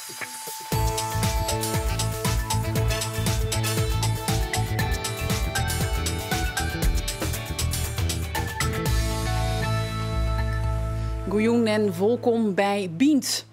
Goejûn en wolkom by Bynt.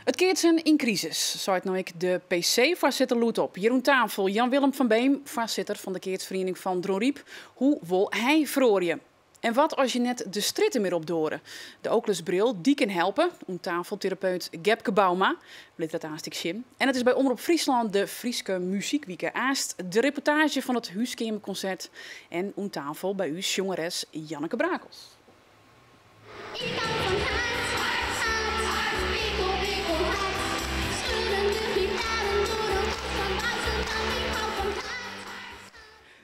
It keatsen yn krisis, seit no ek de PC-foarsitter lûdop. Hjir oan tafel Jan Willem van Beem, foarsitter fan de keatsferiening fan Dronryp. Hoe wol hy feroarje? En wat as je net de strjitte mear opdoare? De Oculus-bril, dy kin helpe. Oan tafel terapeut Gepke Bouma. Lit dat aanst ek sjen. En it is by Omrop Fryslân de Fryske Muzykwike. Aanst de reportaazje fan it húskeamerkonsert. En oan tafel by ús sjongeres Janneke Brakels. Ik hou van hard, hard, hard, wikkel, wikkel, hard. Scheurende gitaren door een bos van duizend, ik hou van hard.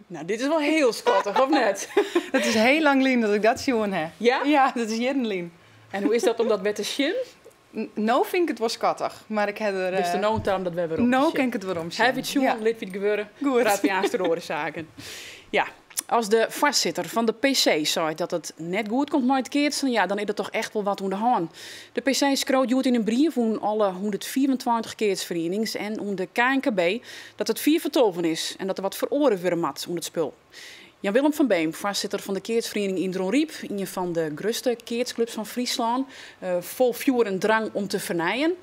Nou, dit is wol hiel skattich, of net? It is hiel lang lyn dat ik dat sjoen ha. Ja? Ja, dat is jierren lyn. En hoe is dat om dat wer te sjen? No fyn ik it wol skattich, mar ik ha der. Bist der no oan ta om dat wer werom te No sjen? kin ik it werom sjen. Ha wy it sjoen, Ja. lit wy it gewurde. Goed. Praat wy aanst oer oare saken. Ja, as de foarsitter fan de PC seit dat it net goed komt mei it keatsen, ja, dan is der toch echt wol wat oan de hân. De PC skriuwt hjoed yn in brief oan alle 125 keatsferienings en oan de KNKB dat it fiif foar tolven is en dat der wat feroare wurde moat oan it spul. Jan Willem van Beem, foarsitter fan de keatsferiening yn Dronryp, ien fan de grutste keatsklups fan Fryslân, fol fjoer en drang om te fernijen.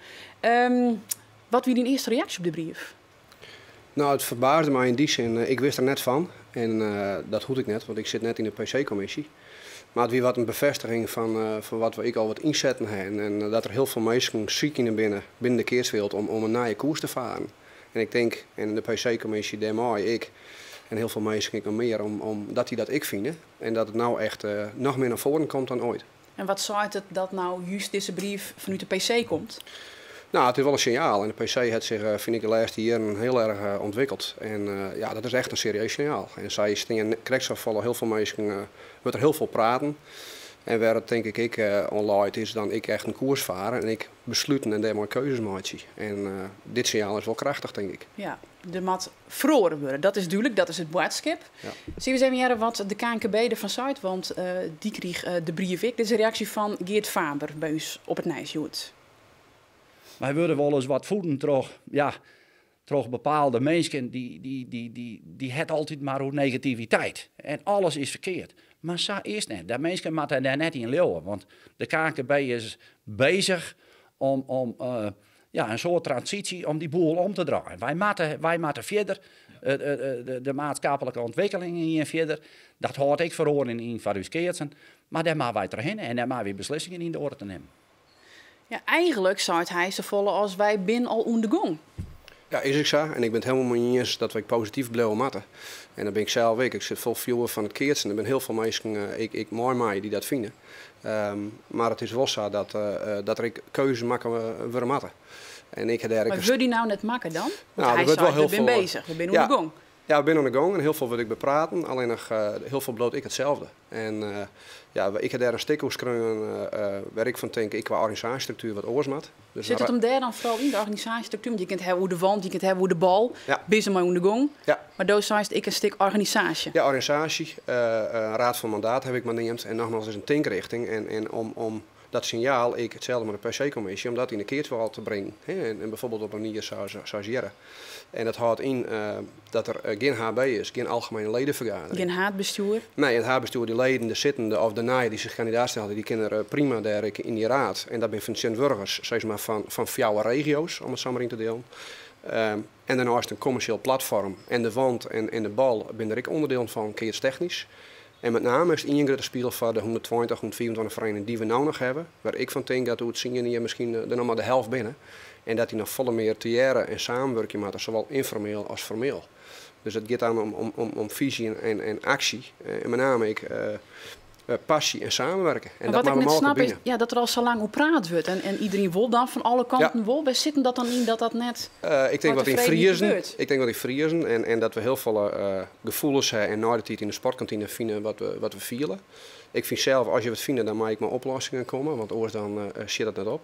Wat wie dyn earste reaksje op de brief? Nou, it ferbaasde my yn dy sin, ik wist der net fan en dat hoecht ek net, want ik sit net yn de PC-kommisje. Mar it wie wat in befêstiging fan wat we ek al wat ynsetten ha en dat der hiel folle minsken sykjende binne binnen de keatswereld om in nije koers te faren. En ik tink, en de PC-kommisje dêrmei ek, en hiel folle minsken ek noch mear, omdat dy dat ek fine en dat it no echt noch mear nei foaren komt dan oait. En wat seit it dat no just dizze brief fanút de PC komt? Nou, it is wol in sinjaal en de PC hat sich, fyn ik, de lêste jierren hiel erch ûntwikkeld. En ja, dat is echt in serieus sinjaal. En sy stean krekt safolle, hiel folle minsken, wurdt der hiel folle praten. En wêr it tink ik ek oan leit is dan ek echt in koers fare en ek besluten en dêrmei keuzes meitsje. En dit sinjaal is wol krachtich, tink ik. Ja, der moat feroare wurde. Dat is dúdlik, dat is it boadskip. Ja. Sille we ris even hearre wat de KNKB derfan seit, want dy krige de brief ek. Dit is in reaksje fan Geert Faber by ús op It Nijs hjoed. Wy wurde wolris wat voeden troch, ja, troch bepaalde minsken dy het altyd mar oer negativiteit. En alles is ferkeard. Mar sa is it net. De minsken moatte dêr net yn leauwe, want de KNKB is bezich om ja, in soart transysje om dy boel om te draaien. Wy moatte fierder, de maatskiplike ûntwikkelingen gean fierder. Dat hâldt ek feroaring yn foar ús keatsen. Mar dêr moatte wy trochhinne en dêr moatte wy beslissingen yn doare te nimmen. Ja, eigenlik seit hy safolle as wy bin al oan de gong. Ja, is ek sa. En ik bin it hielendal mei iens dat wy posityf bliuwe moatte. En dat bin ik sels ek. Ik sit fol fjoer fan it keatsen. Der binne hiel folle minsken, ek mei my, dy't dat fine. Mar it is wol sa dat der ek keuzes makke wurde moatte. En ik ha dêr ek Mar in wurde dy no net makke dan? Want Nou, hy der wurdt wol seit, hiel we binne folle bezich, we binne oan de Ja. gong. Ja, we binne oan de gong en hiel folle wurdt ek bepraten. Allinnich hiel folle bliuwt ek itselde. En ja, ik ha dêr in stik oer skreaun wêr ik fan tink, ek kwa organisaasjestruktuer wat oars moat. Dus Sit it him dêr dan foaral yn, de organisaasjestruktuer? Want je kinne it hawwe oer de wand, je kinne it hawwe oer de bal. Ja. Binne se mei oan de gong. Ja. Mar do seist ek in stik organisaasje. Ja, organisaasje, raad van mandaat ha ik mar neamd. En nogmaals, it is in tinkrichting. En om dat sinjaal, ek itselde mei de PC-kommisje, om dat yn de keatswrâld te bringen. Hè, en bijvoorbeeld op in manier sa as hjirre. En dat hâldt yn dat der gjin HB is, gjin algemene ledenfergadering. Gjin haadbestjoer? Nee, it haadbestjoer, dy leden, de sittende of de nije dy't sich kandidaat stelde, dy kinne der prima dêr ek yn dy raad. En dat binne fertsjintwurdigers, sis mar, fan fjouwer regio's, om it sa mar yn te dielen. En dêrneist in kommersjeel platfoarm. En de wand en de bal binne der ek ûnderdielen fan, keatstechnysk. En met name is it ien grutte spiler foar de 120, 125 ferienings dy't we no noch hawwe, wêr ik fan tink dat oer 10 jier miskien der noch mar de helft binne. En dat dy noch folle mear tegearre en samenwurkje moatte, sawol ynformeel as formeel. Dus it giet dan om fisy en aksje. En met name ek passy en samenwerken. En Maar dat wat ik moatte we net mei elkoar snap is, bine. ja, dat der al sa lang oer praat wurdt. En iderien wol dan fan alle kanten wol. Wêr sit dat dan yn dat dat net Ik tink mei wat yn tefredenheid Friezen. gebeurt? Ik tink wat yn Friezen en dat we hiel folle gefoelens ha en nei de tiid yn de sportkantine fine wat we fiele. Ik fyn sels, as je wat fine, dan mei ik mei oplossingen komme, want oars dan sjit it net op.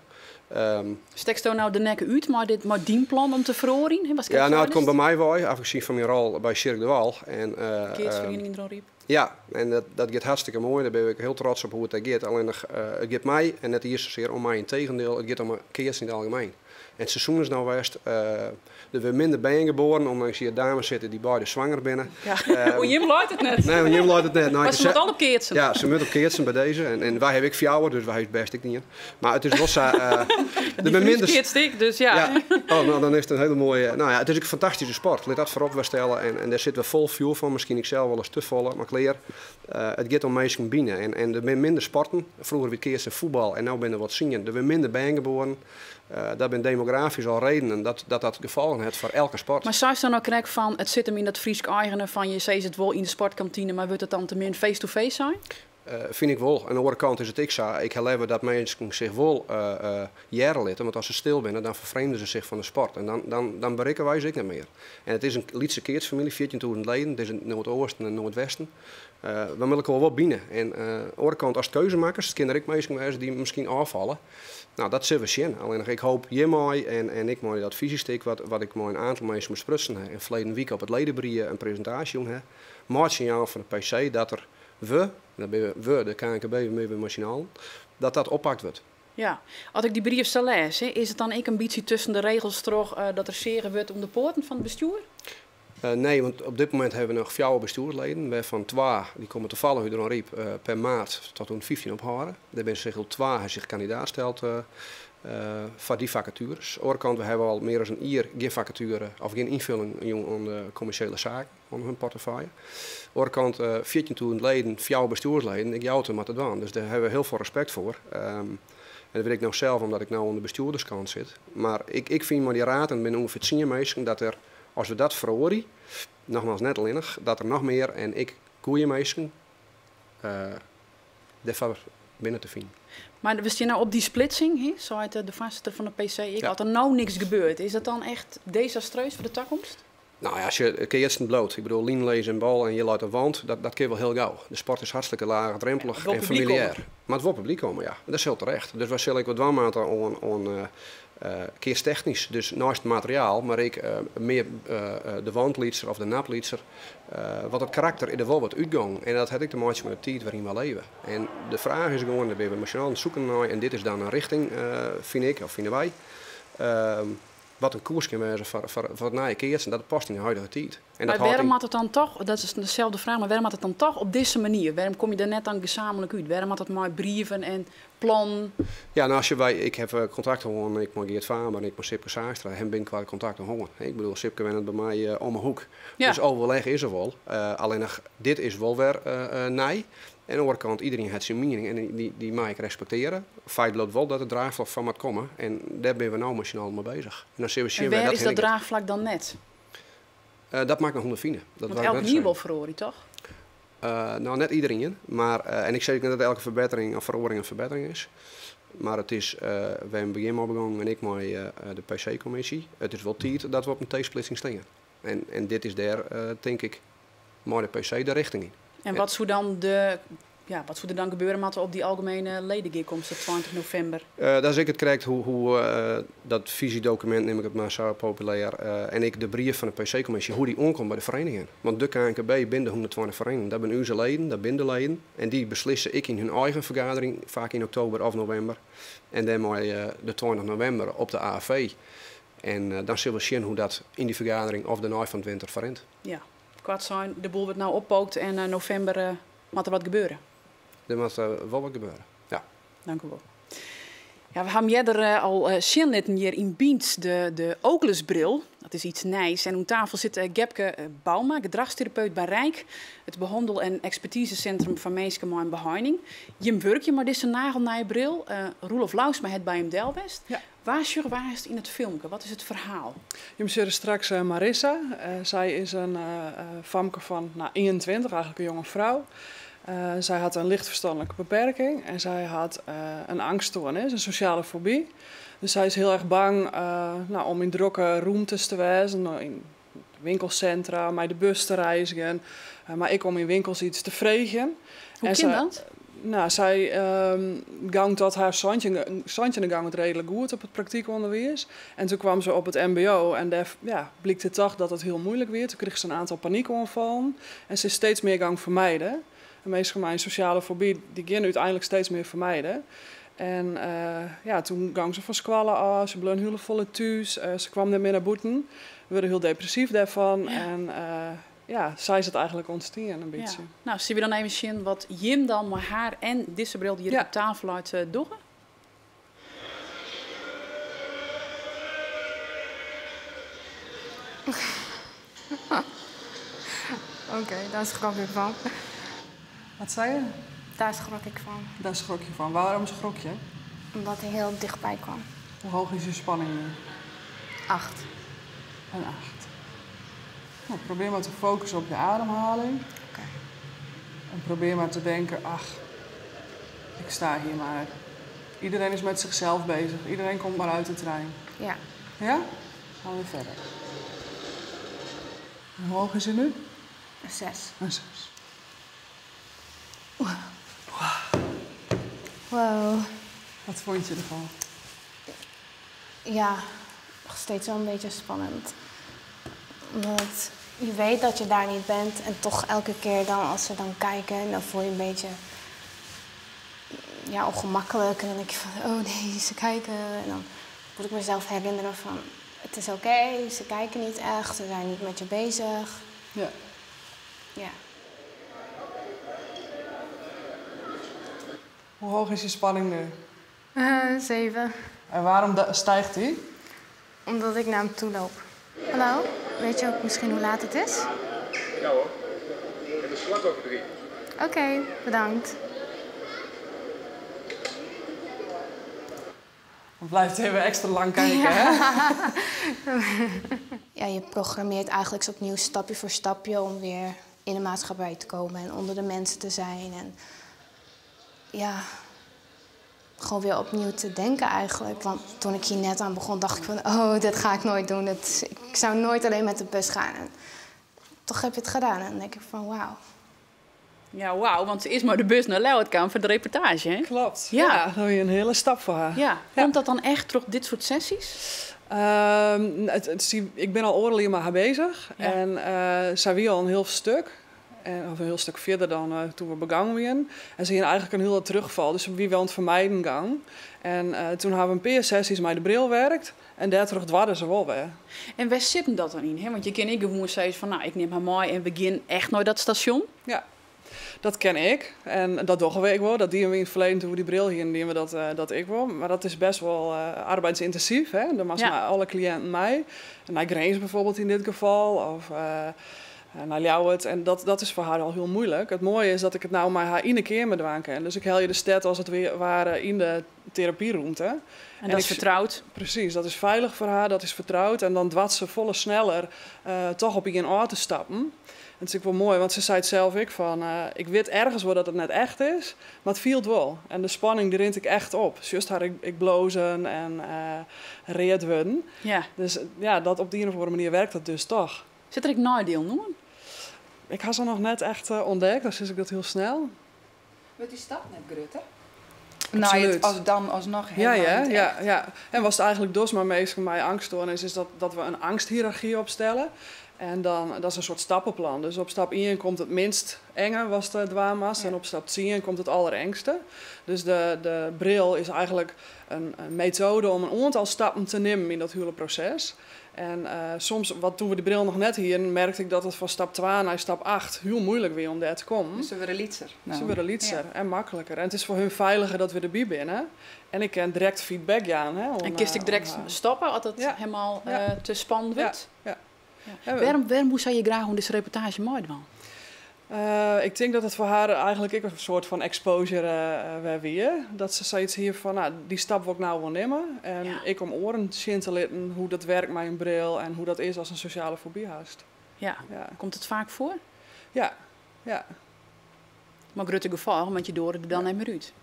Steksto no de nekke út mei dyn plan om te feroarjen? Hè, wat Ja, it komt skeptysk? by my wei, afgezien fan myn rol by Cirque de Wal. En Keatsferiening yn Dronryp. Ja, en dat giet hartstikke moai. Dêr bin ik hiel trots op hoe't it dêr giet. Allinnich, it giet my, en net iens sasear om my, yn tegendeel, it giet om keatsen yn it algemien. En it seizoen is no west. Der wurde minder bern geboren, ondanks hjir dames sitte dy't beide swanger binne. Ja. Oan jim leit it net. Nee, oan jim leit it net. Mar se moat al op keatsen. Ja, se moat op keatsen by dizze. En wy hawwe ek fjouwer, dus wy hawwe ús bêst ek dien. Mar it is wol sa. Der binne minder. Keatst ek, dus ja. Ja. Oh, no, dan is it in hiele moaie. No ja, it is ek in fantastyske sport. Lit dat foarop stelle. En dêr sitte we fol fjoer fan. Miskien ik sels wolris te folle, mar klear. It giet om minsken bine. En der binne minder sporten. Froeger wie keatsen fuotbal en no binne der wat tsien. Der binne minder bern geboren. Dat binne demografysk al redenen dat dat gefolgen hat foar elke sport. Mar seist dan no krekt fan it sit him yn dat Frysk eigene fan je sizze it wol yn de sportkantine, mar wurdt it dan te min face-to-face sein? Fyn ik wol. Oan de oare kant is it ek sa, ik ha leaver dat minsken sich wol hearre litte, want as se stil binne, dan ferfremde se sich fan de sport en dan berikke wy se ek net mear. En it is in lytse keatsfamylje, 14.000 leden, it is in Noardoosten en Noardwesten. We moatte elkoar wol bine. En oan de oare kant, ast keuze makkest, kin der ek minsken wêze dy't miskien ôffalle. No, dat sille we sjen. Allinnich ik hoop hjirmei en ek mei dat fisystik wat ik mei in oantal minsken besprutsen ha en ferleden wike op it ledebrief in presintaasje jûn ha, mei it sinjaal fan de PC dat der we, dat binne we, de KNKB, we mei syn allen, dat dat oppakt wurdt. Ja, as ik dy brief sa lês, is it dan ek in bytsje tusken de regels troch dat der seage wurdt om de poaten fan it bestjoer? Nee, want op dit momint hawwe we noch fjouwer bestjoersleden, wêrfan twa, dy komme tafallich út Dronryp, per maart 2015 ophâlde. Dêr binne sich al twa ha sich kandidaat steld foar dy fakatueres. Oare kant, we hawwe al mear as in jier gjin fakatuere of gjin ynfulling jûn oan de kommersjele saken, oan hun portefeuille. Oare kant, 14.000 leden, fjouwer bestjoersleden, ik jou it mar te dwaan. Dus dêr hawwe we hiel folle respekt foar. En dat wit ik no sels, omdat ik no oan de bestjoerderskant sit. Mar ik fyn mei dy raad, en der binne ûngefear tsien minsken, dat der as we dat feroarje, nogmaals net allinnich, dat der noch mear en ek goede minsken dêrfoar binne te finen. Mar we stean no op dy splitsing, hè, seit de foarsitter fan de PC ek. As der no niks gebeurt, is dat dan echt desastreus foar de takomst? No ja, as je keatsen bliuwt, ik bedoel, linen lizze en bal en hjir leit in wand, dat kin wol hiel gau. De sport is hartstikke laagdrompelich Ja, it wol en publyk familiêr. komme. Mar it wol publyk komme, ja. Dat is hiel terecht. Dus wy sille ek wat dwaan moatte oan keatstechnysk, dus neist it materiaal, mar ek mear de wandlytser of de naplytser. Want it karakter is der wol wat útgong en dat hat ek te meitsjen mei de tiid wêryn we leve. En de fraach is gewoan, dêr binne we mei syn allen zoeken nei en dit is dan in richting, fyn ik, of fine wy, wat in koers kin wêze foar it nije keatsen, dat past yn de huidige tiid. En dat Mar hâldt wêrom yn moat it dan toch, dat is deselde fraach, mar wêrom moat it dan toch op dizze manier? Wêrom komme je der net dan gesamentlik út? Wêrom moat it mei brieven en plannen? Ja, no, as je wy, ik haw kontakt hân, ek mei Geert Faber en ek mei Sipke Saakstra, him bin kwa kontakt hân. Ik bedoel, Sipke wennet by my om 'e hoek. Dus overleg is der wol. Allinnich, dit is wol wer nij. En oan de oare kant, iderien hat syn miening en dy mei ik respektearje. Feit bliuwt wol dat der draachflak foar moat komme en dêr binne we no mei syn allen mei bezich. En dan sille we sjen En wêr wêr dat is dat hinne giet. draachflak dan net? Dat moat ik noch ûnderfine. Dat Want doar ik net te elkenien sizzen. wol feroarje, toch? No, net iderien. Mar, en ik sis ek net dat elke ferbettering of feroaring in ferbettering is. Mar it is, we hawwe yn it begjin mei begûn en ek mei de PC-kommisje. It is wol tiid dat we op in T-splitsing stean. En dit is dêr, tink ik, mei de PC de richting yn. En wat soe dan de, ja, wat soe der dan gebeure moatte op dy algemene ledegearkomste 20 novimber? Dat is ek it krekt hoe dat fisiedokumint, neam ik it mar sa populêr, en ek de brief fan de PC-kommisje, hoe dy oankomt by de ferienigingen. Want de KNKB binne de 120 ferienigingen, dat binne ús leden, dat binne de leden. En dy beslisse ek yn hun eigen fergadering, faak yn oktober of novimber. En dêrmei de 20 novimber op de AFV. En dan sille we sjen hoe dat yn dy fergadering of dêrnei fan it winter ferrint. Ja, koart sein, de boel wurdt no oppookt en novimber moat der wat gebeure. Der moat wol wat gebeure, ja. Dank u wol. Ja, we hawwe earder al sjen litten hjir yn Bynt de Oculus-bril. Dat is iets nijs. En oan tafel sit Gepke Bouma, gedrachsterapeut by Rijk, it behannel- en ekspertisesintrum foar minsken mei in beheining. Jim wurkje mei dizze nagelnije bril. Roelof Lousma hat by him del west. Ja. Wa sjogge we aanst yn it filmke? Wat is it ferhaal? Jim sjogge straks Marissa. Sy is in famke fan, no, 21, eigentlik in jonge frou. Sy hat in licht ferstanlike beperking en sy hat in eangststoarnis, in sosjale foby. Dus sy is hiel erch bang, no, om yn drokke rûmtes te wêzen, yn winkelsintra, mei de bus te reizgjen, mar ek om yn winkels iets te freegjen. Hoe En kin dat? No, sy gong tot har santjinde gong it reedlik goed op it praktykûnderwiis. En doe kaam se op it MBO en dêr, ja, blykt it toch dat it hiel muoilik wie. Doe krige se in oantal panykoanfallen en se is steeds mear gong fermijden. En minsken mei in sosjale foby, dy geane úteinlik steeds mear fermijden. En ja, toen gong se fan skoalle ôf, se bleau hiel folle thús, se kwam net mear nei bûten, wurde hiel depressyf dêrfan. En ja, sa is it eigentlik ûntstien in bytsje. Ja. Nou, sille we dan even sjen wat jim dan mei har en dizze bril dy't hjir op tafel leit dogge? Oké, daar schrok ik van. Wat sei je? Daar schrok ik van. Daar schrok je van. Waarom schrok je? Omdat hij heel dichtbij kwam. Hoe hoog is je spanning nu? 8. Een 8. Nou, probeer maar te focussen op je ademhaling. Oké. En probeer maar te denken, ach, ik sta hier maar. Iedereen is met zichzelf bezig. Iedereen komt maar uit de trein. Ja. Ja? Gaan we weer verder. En hoe hoog is het nu? Een 6. Een 6. Wow. Wat vond je ervan? Ja, nog steeds wel een beetje spannend. Omdat je weet dat je daar niet bent en toch elke keer dan als ze dan kijken, dan voel je een beetje, ja, ongemakkelijk. En dan denk je van, oh nee, ze kijken. En dan moet ik mezelf herinneren van, het is oké, ze kijken niet echt, ze zijn niet met je bezig. Ja. Hoe hoog is je spanning nu? 7. En waarom stijgt die? Omdat ik naar hem toe loop. Hallo, weet je ook misschien hoe laat het is? Ja hoor, het is 3:15. Oké, bedankt. Dan blijft even extra lang kijken, hè? Ja, je programmeert eigenlijk opnieuw stapje voor stapje om weer in de maatschappij te komen en onder de mensen te zijn. En ja, gewoon weer opnieuw te denken eigenlijk. Want toen ik hier net aan begon, dacht ik van, oh, dit ga ik nooit doen. Ik zou nooit alleen met de bus gaan. En toch heb je het gedaan. En dan denk ik van, wauw. Ja, wauw, want ze is maar de bus naar Ljouwert voor de reportage, hè? Klopt. Ja, dat is een hele stap voor haar. Ja. Komt dat dan echt door dit soort sessies? Ik ben al oorlog met haar bezig. En zij wie al een heel stuk. Of een heel stuk verder dan toen we begonnen waren. En ze hier eigenlijk een hele terugval. Dus wie wel een vermijden gang. En toen hebben we een paar sessies met de bril werkt. En daar terug dwarden ze wel weer. En waar zit dat dan in? Hè? Want je kan ik gewoon zeggen van, nou, ik neem haar mee en we gaan echt naar dat station. Ja, dat ken ik. En dat doen we ik wel. Dat dienen we in het verleden toen we die bril hier en we dat ik wel. Maar dat is best wel arbeidsintensief. Hè? Dan was maar alle cliënten mij. En naar Grains bijvoorbeeld in dit geval. Of naar Ljouwert. En dat is voor haar al heel moeilijk. Het mooie is dat ik het nou maar haar in een keer met dwaan ken. Dus ik hel je de stad als het weer waren in de therapieruimte. En dat is vertrouwd. Precies, dat is veilig voor haar, dat is vertrouwd. En dan dwat ze volle sneller toch op in oor te stappen. En dat is ook wel mooi, want ze zei het zelf ik van... ik weet ergens wel dat het net echt is, maar het viel wel. En de spanning die rint ik echt op. Just haar ik blozen en reed worden. Ja. Dus ja, dat op die een of andere manier werkt dat dus toch. Zit er ook nadeel noemen? Ik had ze nog net echt ontdekt, dus is ik dat heel snel. Wordt die stap net groter? Nou, het als dan alsnog helemaal ja. En was het eigenlijk dus maar meestal mijn angststoornis is dat we een angsthierarchie opstellen. En dan, dat is een soort stappenplan. Dus op stap 1 komt het minst enge, was de dwaanmast. Ja. En op stap 10 komt het allerengste. Dus de bril is eigenlijk een methode om een aantal stappen te nemen in dat hele proces. En soms, toen we de bril nog net hier, merkte ik dat het van stap 2 naar stap 8 heel moeilijk weer om daar te komen. Dus ze worden lietser. Nou. Ze worden lietser en makkelijker. En het is voor hun veiliger dat we erbij binnen. En ik kan direct feedback aan. Hè, en kist ik direct stoppen als het helemaal te spannend wordt? Ja. Ja. Waarom moest zij je graag om deze reportage meedoen? Ik denk dat het voor haar eigenlijk ook een soort van exposure weer. Dat ze zoiets hier van, nou, die stap wil ik nou wel nemen. En ik om oren zien te litten hoe dat werkt met een bril en hoe dat is als een sociale fobie haast. Ja. Ja. Komt het vaak voor? Ja, ja. Maar grote gevaar, want je door er dan niet meer uit.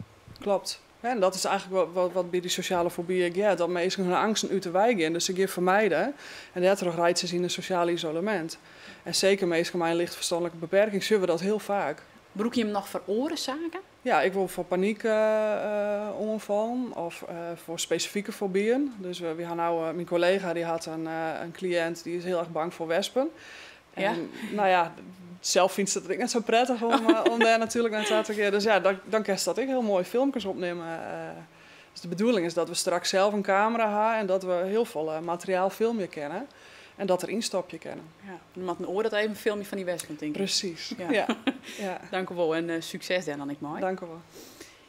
Klopt. Ja, en dat is eigenlijk wat bij die sociale fobie ja, dat mensen hun angsten uit de wijk in. Dus ze gaan vermijden. En daardoor rijdt ze in een sociaal isolement. En zeker meestal mijn licht verstandelijke beperking zien we dat heel vaak. Broek je hem nog voor orenzaken? Ja, ik wil voor paniek onvallen of voor specifieke fobieën. Dus we hebben nou, mijn collega die had een cliënt die is heel erg bang voor wespen. En, ja? Nou ja, zelf vindt ze dat ik net zo prettig om daar natuurlijk naar te gaan. Dus ja, dan kan ze dat ik heel mooi filmpjes opnemen. Dus de bedoeling is dat we straks zelf in kamera ha en dat we hiel folle materiaal filmje kinne en dat deryn stopje kinne. Ja, dan moat in oar dat even filmje fan dy wespen, tink ik. Presys. Ja. Ja. Dankewol en sukses dêr dan ek mei. Dankewol.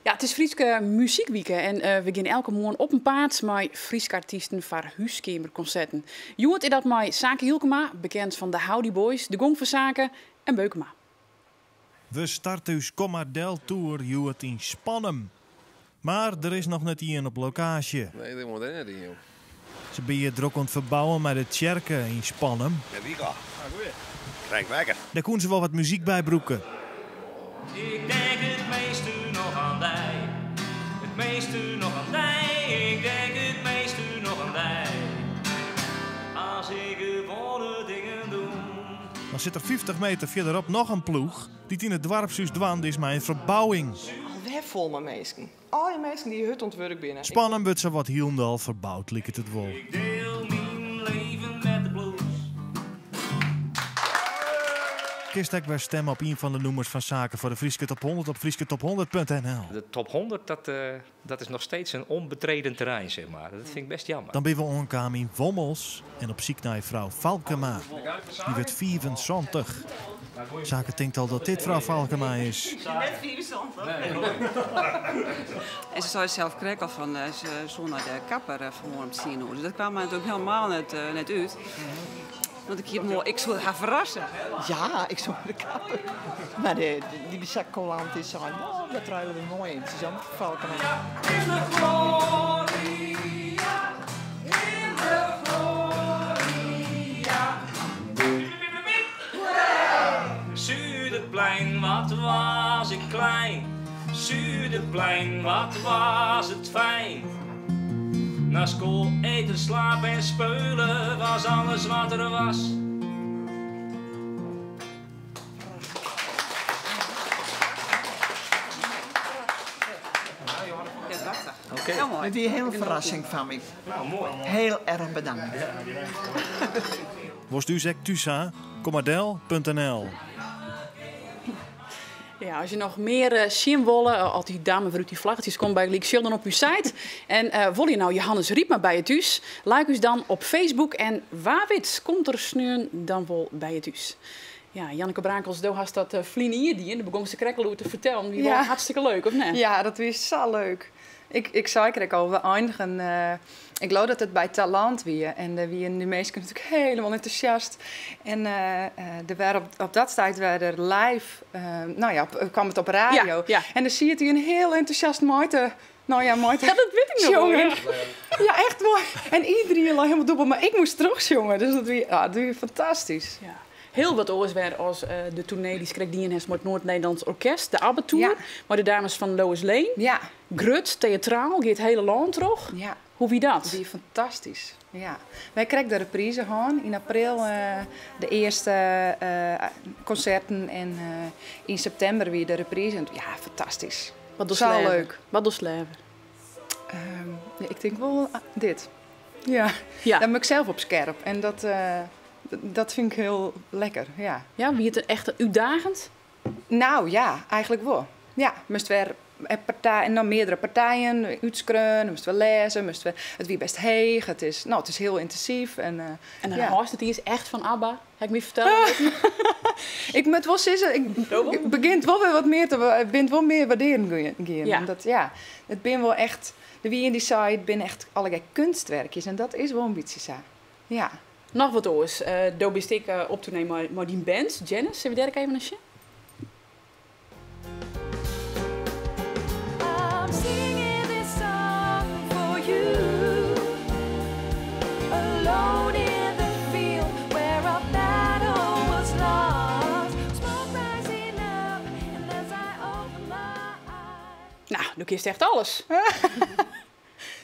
Ja, it is Fryske Muzykwike en we gean elke moarn op 'en paad mei Fryske artysten foar húskeamerkonserten. Hjoed is dat mei Sake Hylkema, bekend fan de Howdy Boys, de Gong fan Saken en Beukema. We starte ús Kom mar del toer hjoed yn Spannum. Mar der is noch net ien op lokaasje. Nee, der moet er net yn, joh. Se binne hjir drok oan it ferbouwen mei de tsjerke yn Spannum. Ja, wie al. Krij ik wekker. Dêr koene se wol wat muzyk by brûke. Ik denk it measte noch oan dy. It measte noch oan dy. Ik denk it measte noch oan dy. As ik gewoane dingen doe. Dan sit der 50 meter fierderop noch in ploech dy't yn it doarpshús dwaande is mei in ferbouwing. Alwer fol mei minsken. Allegear minsken dy't hurd oan it wurk binne. Spannum wurdt sawat hielendal ferboud, liket it wol. Ik deel myn leven met de blues. Kinst ek wer stemme op ien fan de nûmers fan Sake foar de Fryske Top 100 op frysketop100.nl. De top 100, dat, dat is nog steeds een onbetreden terrein, zeg maar. Dat vind ik best jammer. Dan binne we oankaam yn Wommels en op syk nei frou Valkema. Dy wurdt 75. Sake tinkt al dat dit frou Valkema is. Net 75. En se sei sels krekt al fan se soe nei de kapper fan moarn om tsien oere. Dus dat kwam my natuerlik helemaal net út. Want ik hie it moai, ik soe har ferrasse. Ja, ik soe nei de kapper. Mar dy wie sa coulant, dy sei, no, dat ruilen we moai yn. Se sei, Valkema. In de gloria, in de gloria. Suderplein, wat was ik klein. Suderplein, wat was it fijn. Na school eten, slapen en speulen was alles wat er was. Oké. Heel mooi. It wie in hiele ferrassing foar my. Nou, moai. Hiel erch bedankt. Wolst ús ek thús ha? Kom mar del.nl. Ja, as je noch mear sjen wolle, as dy dame wer út dy flaggetjes komt bygelyks, sjoch dan op ús site. En wolle je nou Johannes Rypma by je thús? Like ús dan op Facebook en wa wit komt er sneon dan wol by je thús. Ja, Janneke Brakels, do hast dat ferline jier dien. Dêr begûnst krekt al oer te fertellen. Wie wol hartstikke leuk, of net? Ja, dat wie sa leuk. Ik sei krekt al, we einigen. Ik leau dat it by Talant wie. En dêr wienen dy minsken natuerlik helemaal entûsjast. En der wer op dat stuit wer der live, no ja, kwam it op radio. En der siet hy in hiel entûsjast mei te, no ja, mei te Ja, dat wit ik noch wol, sjongen. ja. Ja, echt moai. En iedereen lei helemaal dûbel, mar ik moast trochsjonge. Dus dat wie, ja, dat wie fantastysk. Ja. Hiel wat oars wer as de toernee dy'tst krekt dien hast mei it Noord-Nederlands Orkest, de ABBA Tour, mei de dames fan Lois Lane. Grut, teatraal, gie it hiele lân troch. Hoe wie dat? Dat wie fantastysk. Ja. Wy krekt de reprise hân yn april, de earste konserten en yn septimber wie de reprise. En ja, fantastysk. Wat dochst Sa leaver? leuk. Wat dochst leaver? Ja, ik tink wol dit. Ja. Dan bin ik sels op skerp en dat fyn ik hiel lekker. Ja. Ja, wie it echt útdaagjend? Nou ja, eigentlik wol. Ja, moast wer partij, no, meardere partijen útskreaun, moast wer lêze, moast wer, it wie best heech, it is, no, it is hiel yntinsyf. En, En dan ja. hâldst it iens echt fan ABBA, ha ik my fertelle litten. Ik moat wol sizze, ik begjint wol wer wat mear te, ik bin wol mear waardearjen gien. Omdat, ja, it bin wol echt, der wie ien dy sei, it bin echt allegear keunstwurkjes en dat is wol in bytsje sa. Ja. Noch wat oars. Do bist ek op toernee mei dyn band, Janice. Sille we dêr ek even nei sjen? I'm singing this song for you. Alone in the field where our battle was lost. Smoke rising up and as I open my eyes. Nou, do kinst echt alles.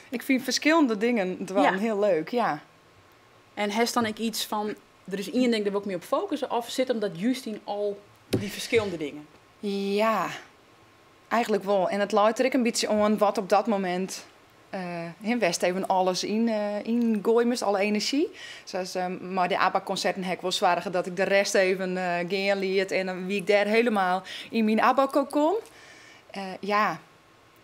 Ik fyn ferskillende dingen dwaan hiel leuk, ja. En hast dan ek yts fan, der is ien ding dêr wol ik my op fokusse, of sit him dat just yn al dy ferskillende dingen? Ja, eigentlik wol. En it leit der ek in bytsje oan wat op dat momint, hè, wêr'tst even alles yn goaie moatst, alle enerzjy. Sa as mei de ABBA-konserten ha ik wol soarge dat ik de rest even gean liet en dan wie ik dêr helemaal yn myn ABBA-kokon. Ja.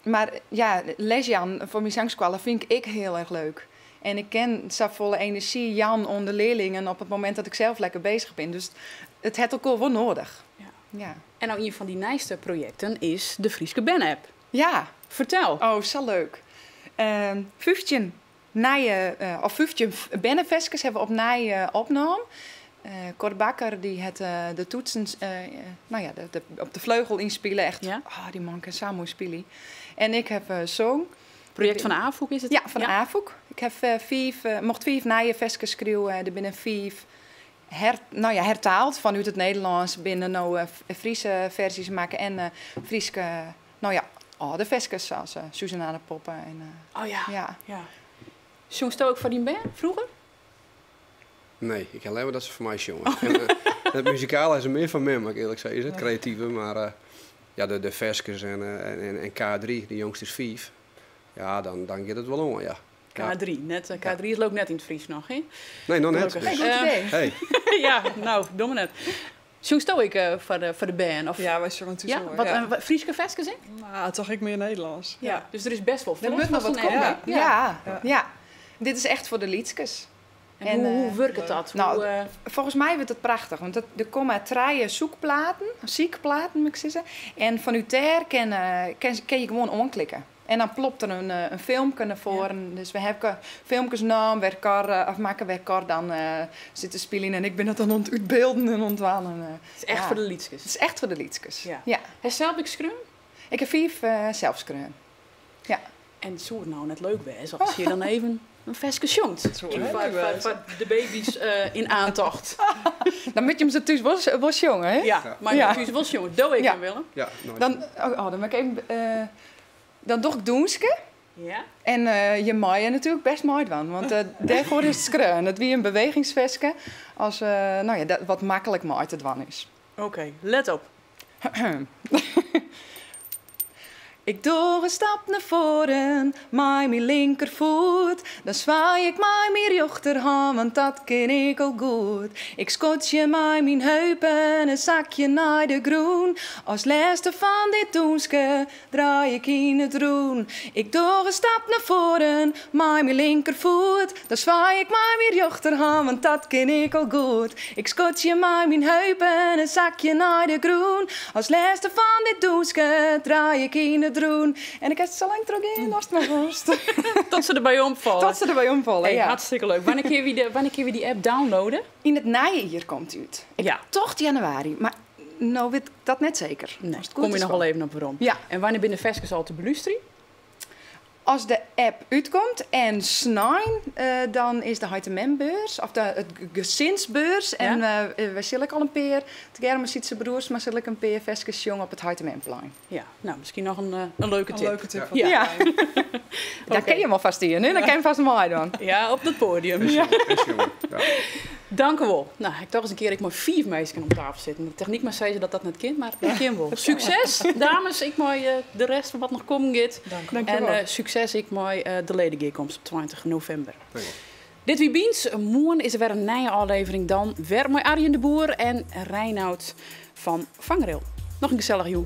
Mar ja, lesjaan foar myn sangskoalle fyn ik ek hiel erch leuk. En ik kin safolle enerzjy jaan oan de learlingen op it momint dat ik sels lekker beuzich bin. Dus it hat elkoar wol nedich. Ja. En no ien fan dyn nijste projekten is de Fryske Berne-app. Ja. Fertel. Oh, sa leuk. 15 nije, of 15 berneferskes hawwe we opnij opnaam. Cor Bakker dy hat de toetsen, no ja, op de fleugel ynspile. Echt, oh, dy man kin sa moai spylje. En ik haw song. Projekt fan de Afûk is it? Ja, fan de Afûk. Ik haw fiif, mocht fiif nije ferskes skriuwe. Der binne fiif her, no ja, hertaald fanút it Nederlânsk binne no Fryske ferzjes makke en Fryske, no ja, âlde ferskes sa as Suzanna de Poppe. En, Oh ja. ja. Ja. Sjongsto ek foar dyn bern froeger? Nee, ik ha leaver dat se foar my sjonge. En it muzikale is der mear fan mem, moat ik earlik sizze, it kreative. Mar ja, de ferskes en K3, de jongste is 5, ja, dan giet it wol oan, ja. K3, net, K3 is leau ik net yn it Frysk noch, hè? Nee, noch net. Gelokkich. Dus. Hey, goed idee. Hey. Ja, no, domme net. Sjongsto ek foar de bern? Of? Ja, wy sjonge thús Ja, wol, wat, ja. Fryske ferskes ek? Nou, toch ek mear Nederlânsk. Ja, dus der is best wol Der moat noch wat ferlet fan komme. hè? Ja, ja. Dit is echt foar de lytskes. En hoe wurket dat? Nou, Hoe, folgens my wurdt it prachtich. Want der komme trije soekplaten, sykplaten moat ik sizze. En fanút dêr kin je gewoan oanklikke. En dan plopt der in filmke nei foaren. Dus we hawwe filmkes naam wêr Cor, of makke wêr Cor dan sit te spyljen. En ik bin dat dan oan it útbylden en oan it dwaan. En, It is echt ja. foar de lytskes. It is echt foar de lytskes. Ja. Ja. Hast sels ek skreaun? Ik ha 5 sels skreaun. Ja. En soe it no net leuk wêze as je dan even in ferske sjongt? Dat soe heel leuk wêze. Foar de baby's yn oantocht. Dan moat je 'm se thús wol sjonge, hè? Ja, mar Ja. thús wol sjonge. Do ik Ja. dan, Willem. Ja, nooit. Dan, oh, oh, dan moat ik even, dan doch ik dûnske. Ja. En je meie natuerlik best meidwaan, want dêrfoar is it skreaun. Dat wie in bewegingsferske as, no ja, dat wat maklik mei te dwaan is. Oké, let op. Ik doch in stap nei foaren mei myn linkerfoet. Dan swaai ik mei myn rjochterhân, want dat kin ik al goed. Ik skotsje mei myn heupen en sakje nei de grûn. As lêste fan dit dûnske draai ik yn it rûn. Ik doch in stap nei foaren mei myn linkerfoet. Dan swaai ik mei myn rjochterhân, want dat kin ik al goed. Ik skotsje mei myn heupen en sakje nei de grûn. As lêste fan dit dûnske draai ik yn it rûn. En ik ha sa lang trochgean as it mar wolst. Tot se derby omfalle. Tot se derby omfalle, Hey, ja. Hartstikke leuk. Wannear kinne we dy app downloaden? Yn it nije jier komt dy út. Ik Ja. tocht januari, mar no wit ik dat net seker. Nee, As it goed kom je is noch wel wel. even op werom. Ja. En wannear binne de ferskes al te belústerjen? As de app útkomt en snein, dan is de Heit-en-Mem-beurs, of het gezinsbeurs. Ja. En wy sille ek al in pear, tegearre mei Sytse Broers, mar sil ik in pear ferskes sjonge op it Heit-en-Memplein. Ja, nou, miskien noch in leuke In tip. leuke tip Ja. fan Ja. de Daar kin je him alfêst stean, hè? Dan kin je him fêst meidwaan. Ja, op dat podium. En sjonge, en sjonge, ja. Dank u wel. Nou, ik toch eens een keer ik mei 5 minsken om tafel sitten. De technyk mar sizze dat dat net kin, mar dat kin wol. Sukses, dames. Ik mei de rest fan wat noch kommen giet. Dank u wel. En sukses ik mei de ledegearkomst op 20 novimber. Dank u wel. Dit wie Bynt. Moarn is der wer in nije ôflevering dan. Wer mei Arjen de Boer en Reinoud van Vangrail. Noch in gesellige jûn.